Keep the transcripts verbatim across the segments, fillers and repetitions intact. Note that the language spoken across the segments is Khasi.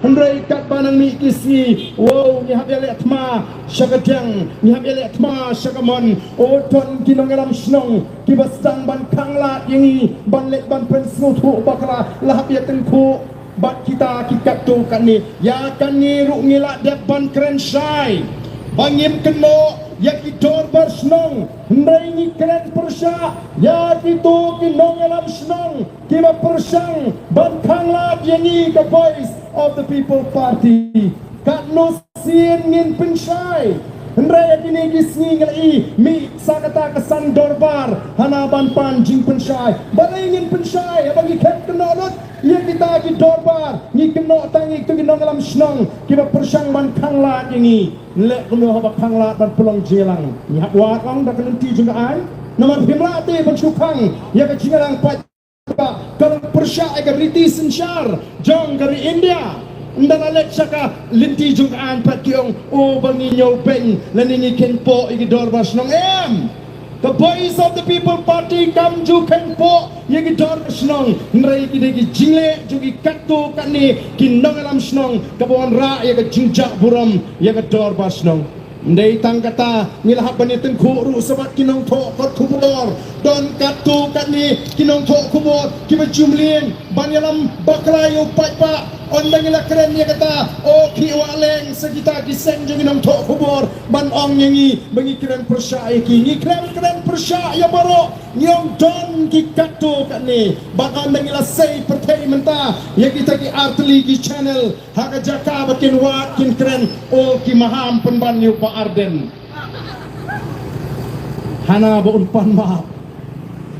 Hynrei katba nang mih ki sngi, wow, ngi hap ïaleh thma sha ka diang, ngi hap ïaleh thma sha ka mon. O, don ki nongïalam shnong kiba sdang ban khanglad ïa ngi, ban leit ban pynsngewthuh bakla, la hap ïatyngkhuh bad kita ki katto katne. Ïa kane ruh ngi la dep ban kren shai ba ngim kynnoh ïa ki dorbar shnong, hynrei ngi kren pyrshah ïa kito ki nongïalam shnong kiba pyrshang ban khanglad ïa ngi ka Voice of the People Party. Katno sien ngin pynshai? Hynrei ha kine ki sngi ngi la i mih sa kata ka san dorbar hana ban pan jingpynshai. Balei ngin pynshai haba ngi khlem kynnoh lut ïa kita ki dorbar? Ngi kynnoh tang ïa kito ki nongïalam shnong kiba pyrshang ban khanglad ïa ngi. Leh kumno haba khanglad ban pynlong jingïalang? Ngi hap wad ong da ka lynti jong ka aiñ. Namar phim lah te ban shu khang ïa ka jingïalang pat ba ka long pyrshah ïa ka riti synshar jong ka ri India. Ynda la leit sha ka lynti jong ka aiñ pat ki ong, o, ba ngi ñiew beiñ lane ngi kheiñpoh ïa ki dorbar shnong, em. Ka Voice of the People Party kam ju kheiñpoh ïa ki dorbar shnong, hynrei ki dei ki jingleh jong ki katto katne ki nongïalam shnong kaba wanrah ïa ka jingjah burom ïa ka dorbar shnong. Ym dei tang kata, ngi la hap ban ïatyngkhuh ruh sa bad ki nongthoh kot khubor. Don katto katne ki nongthoh khubor kiba ju mlien ban ïalam bakla ïa u paidbah. Ynda ngi la kren ïa kata, o, ki wah leng sa kita ki seng jong ki nongthoh khubor ban ong ïa ngi ba ngi kren pyrshah ïa ki. Ngi khlem kren pyrshah ïa baroh, ngi ong don ki katto katne. Bad ynda ngi la sei pyrthei mynta ïa kita ki artylli ki channel, ha ka jaka ba kin wad kin kren, o, ki maham pynban ïa u Bah Ardent. Hana ba un pan map.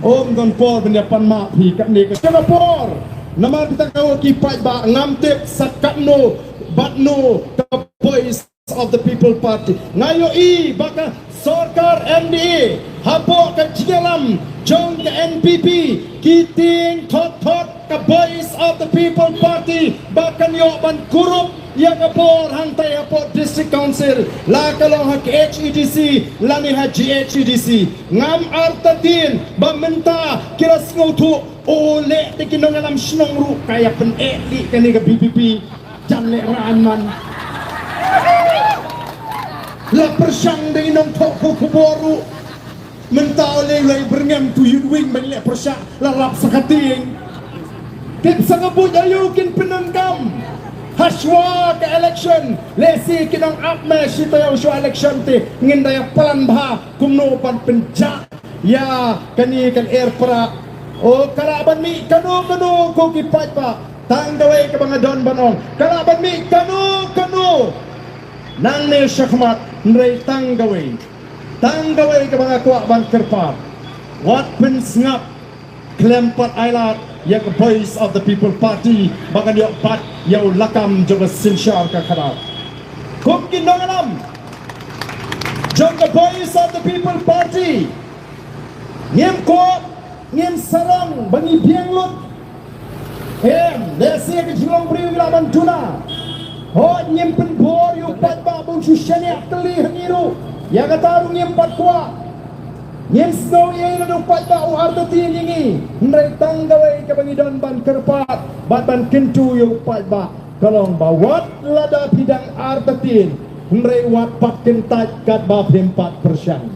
Ym don por ban ïa pan map hi katne ka jaka por. Namar kita ka, o, ki paidbah, ngam tip sa katno bad no ka Voice of the People Party. Nga ïohi ba ka sorkar M D A hapoh ka jingïalam jong ka N P P ki tieng thot thot ka Voice of the People Party ba kan ïoh ban kurup ïa ka bor hangtai hapoh District Council, la ka long ha K H A D C lane ha G H A D C. Ngam artatien ba mynta ki la sngewthuh, o, leh te ki nongïalam shnong ruh ka ïa pyneh lih kane ka V P P. Jan leh ran man. La pyrshang da i nongthoh khubor ruh. Mynta u lei u lei byrngem tu youth wing ban leh pyrshah la lap sa ka tieng. Tip sa ka buit aïu kin pyndonkam. Hashwa ka election, lehse kin ong ap me shi taïew shwa election te ngin da ïa plan bha kumno ban pynjah ïa kane ka lyer prah. O, ka lah ban mih kano kano ko ki paidbah. Tang kawei kaba nga don ban ong, ka lah ban mih kano kano nangne shakhmat, hynrei tang kawei, tang kawei kaba nga kwah ban kyrpad. Wat pynsngap khlem pat ailad ïa ka Voice of the People Party ba kan ïoh bat ïa u lakam jong ka synshar ka khadar. Kum ki nongïalam jong ka Voice of the People Party, ngim kwah, ngim sarong ba ngi biang lut. Em, lehse ka jinglong briew ngi lah ban duna. Hooid, ngim pynbor ïa u paidbah ba un shu shaniah kylli ha ngi ruh. Ïa kata ruh ngim pat kwah. Ngim sngew ei ei lada u paidbah u artatien ïa ngi. Hynrei tang kawei kaba ngi don ban kyrpad bad ban kyntu ïa u paidbah ka long ba wat lada phi dang artatien, hynrei wat pat kyntait katba phim pat pyrshang.